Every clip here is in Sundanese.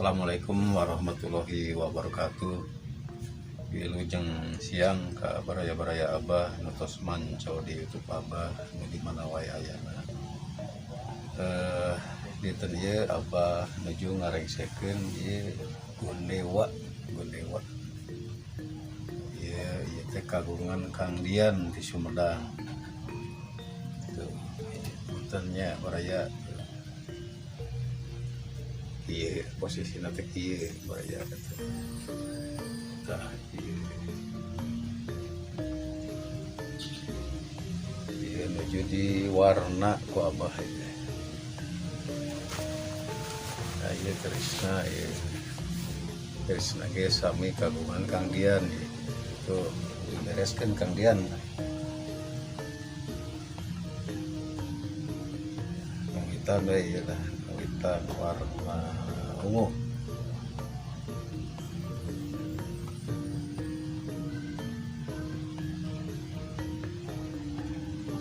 Assalamualaikum warahmatullahi wabarakatuh. Wilujeng siang ka baraya-baraya Abah nu tos manco di YouTube Abah nu di mana wae ayana. Dinten ieu Abah nuju ngarengsekeun ieu Gondewa, Gondewa. Ieu ieu teh kagungan Kang Dian di Sumedang. Tuh, punten nya baraya. Ieu posisina teh kieu baraya teh. Tah ieu. Ieu nuju di warna ku Abah ieu. Nah, ieu kerisna ieu. Kerisna ge sami kagungan Kang Dian ieu. Tuh, dibereskeun Kang Dian. Hitam we ieu lah, hitam warna ungu.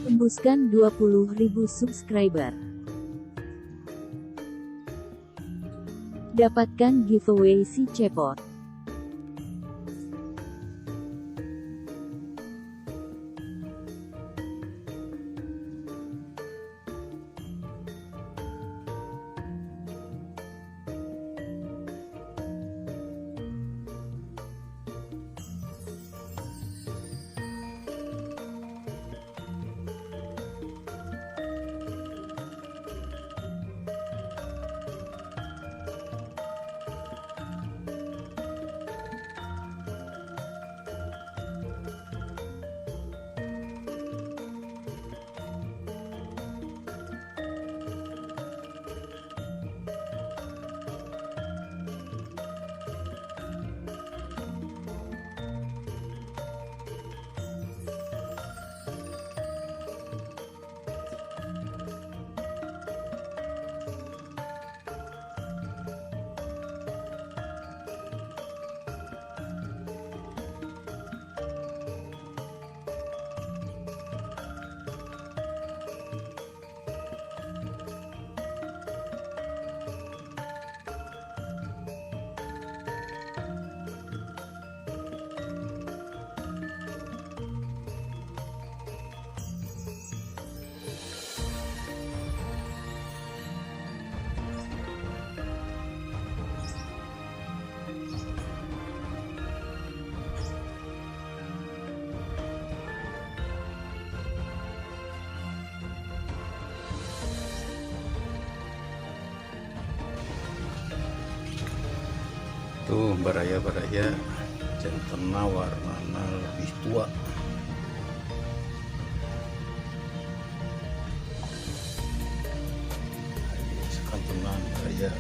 Tembuskan 20.000 subscriber. Dapatkan giveaway si cepot. Tuh baraya-baraya jantena warnana lebih tua. Sekantenan baraya.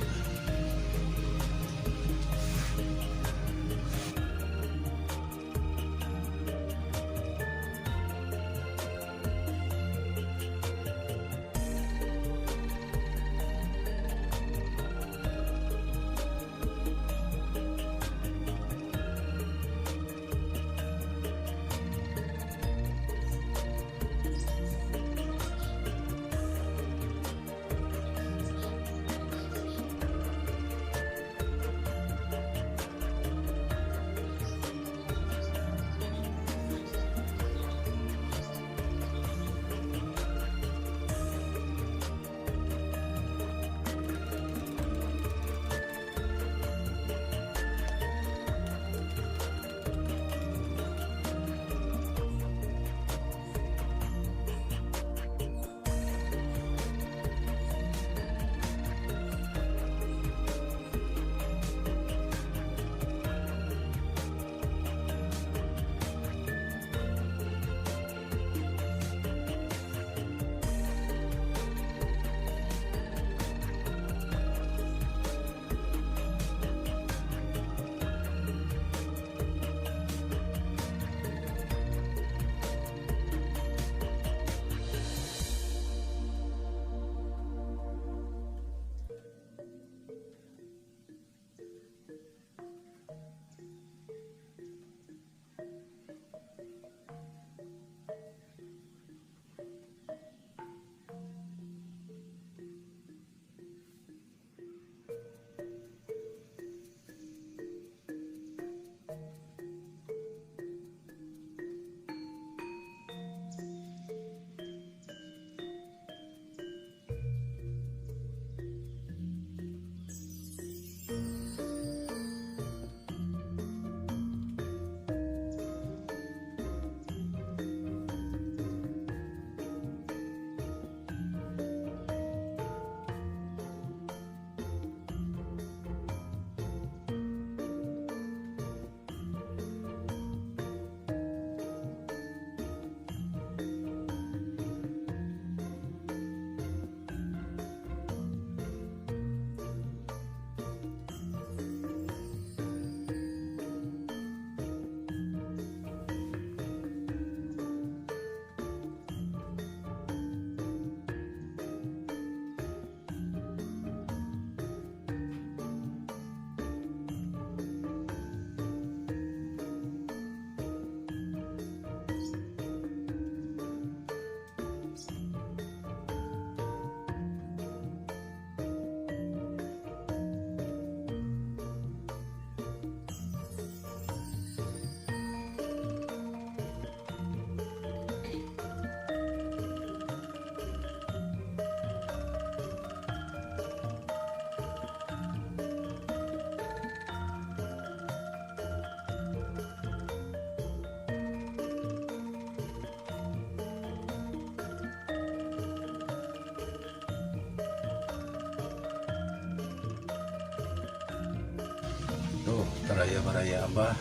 Baraya-baraya Abah,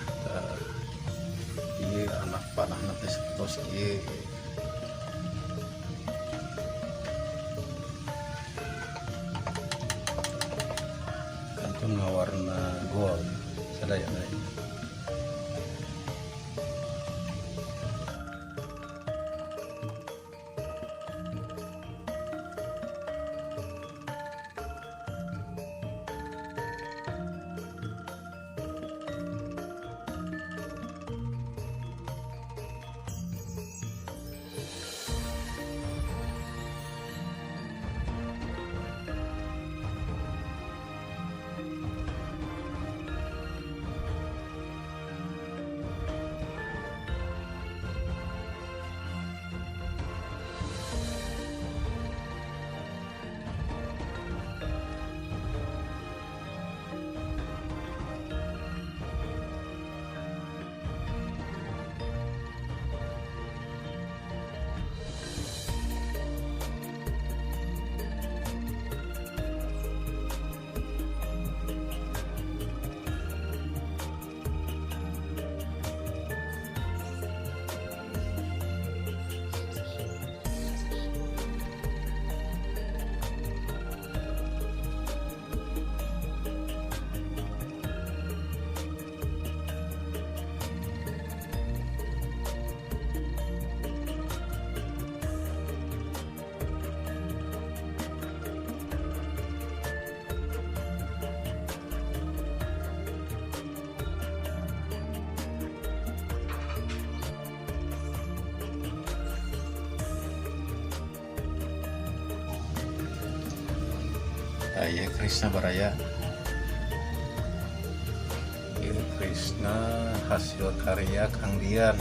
ieu anak panahna teh sapertos ieu. Kantun ngawarna gold sadayana. Aya Krishna baraya. Ieu Krishna hasil karya Kang Dian.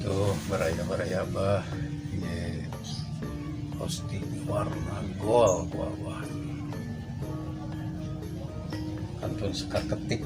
Tuh baraya-baraya Abah, ye pasti warna gold, wah wah. Kantun sekaketik.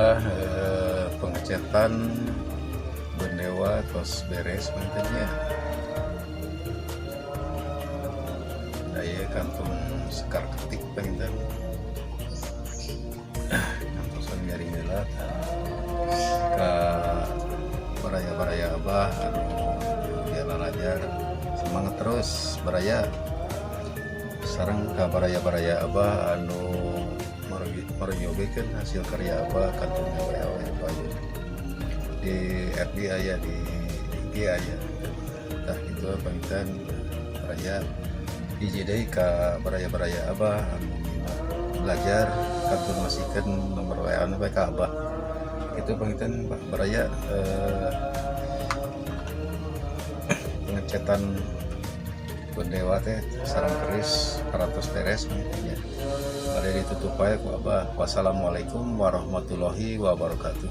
Bah, pengecetan bendewa tos beres panginten nya. Daya kantun sekar ketik panginten. Kantosan garing heula ka baraya-baraya Abah anu dialalajar, semangat terus baraya, sareng ka baraya-baraya Abah anu meryogekeun hasil karya Abah, kantun WA we di FB aya, di IG aya. Tah, itu panginten baraya. Hiji deui ka baraya-baraya Abah anu minat belajar, kantun masihkeun nomor WA na bae ka Abah. Itu panginten baraya, pengecetan bendewa teh sareng keris parantos beres panginten nya. Bade ditutup wae ku Abah. Wassalamualaikum warahmatullahi wabarakatuh.